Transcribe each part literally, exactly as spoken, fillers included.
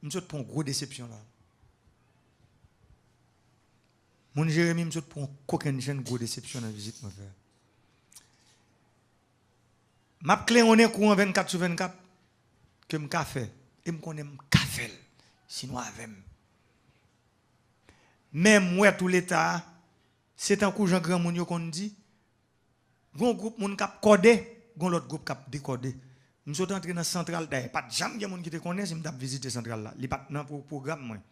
M sot pran yon gwo desepsyon la. Moun Jeremi, m sot pran yon kokennchenn gwo desepsyon nan vizit mwen fè. M ap klewonnen kouran vennkat sou vennkat ke m ka fè. E m konnen m ka fè l si nou avè m. Men m wè tou leta a, se tankou jan granmoun yo konn di, gon gwoup moun k ap kòde, gon lòt gwoup k ap dekòde. M sot antre nan santral, dayè pa t janm gen moun ki te konnen si m t ap vizite santral la. Li pa t nan pwo- pwogram mwen.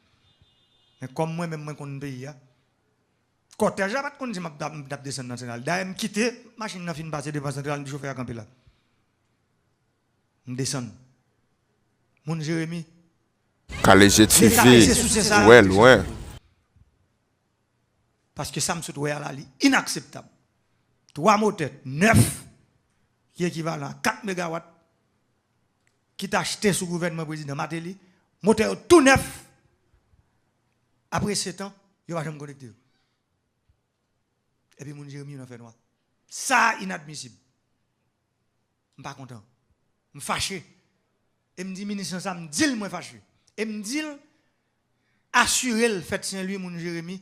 Men kòm mwen menm mwen konn peyi a, kòtèj la pa t konn si m ap, m t ap desann nan santral. Dayè m kite machin nan fin pase devan santral, m di chofè a kanpe la. M desann. Moun Jeremi, Kale je ti vi, wè lwen. Paske sa m sot wè a la, li inakseptab. Twa motè nèf ki ekivalan a kat megawat ki t achte sou gouvènman prezidan Martelly, motè yo tou nèf. Apre sèt an, yo pa janm konekte yo. Epi moun Jeremi yo nan fènwa. Sa inadmisib. M pa kontan. M fache. E m di minis lan sa, m di l mwen fache. E m di l, asire l fèt Sen Lwi, moun Jeremi,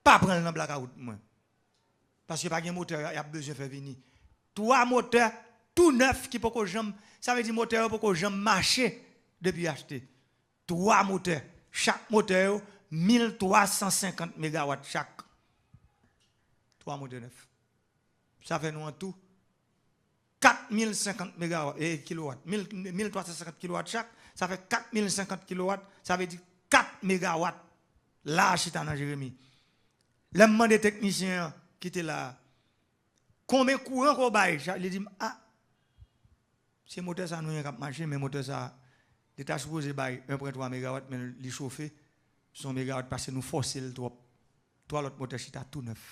pa pran l nan blakawout mwen. Paske pa gen motè y ap bezwen fè vini. Twa motè tou nèf ki poko janm, sa vle di motè yo poko janm mache depi achte. Twa motè. Chak motè yo, mil twa san senkant megawat chak. Twa motè nèf. Sa fè nou an tou kat mil senkant megawat, e, kilowat, mil, mil twa san senkant kilowat chak, sa fè kat mil senkant kilowat, sa vle di kat megawat la a chita nan Jeremi. Lè m mande teknisyen an ki te la a, konbyen kouran ke w bay chak, li di m, a, se motè sa nou gen k ap mache, men motè sa, li ta sipoze bay en pwen twa megawat, men li chofe, se yon megawat pase, nou fòse l twòp. Twa lòt motè chita tou nèf.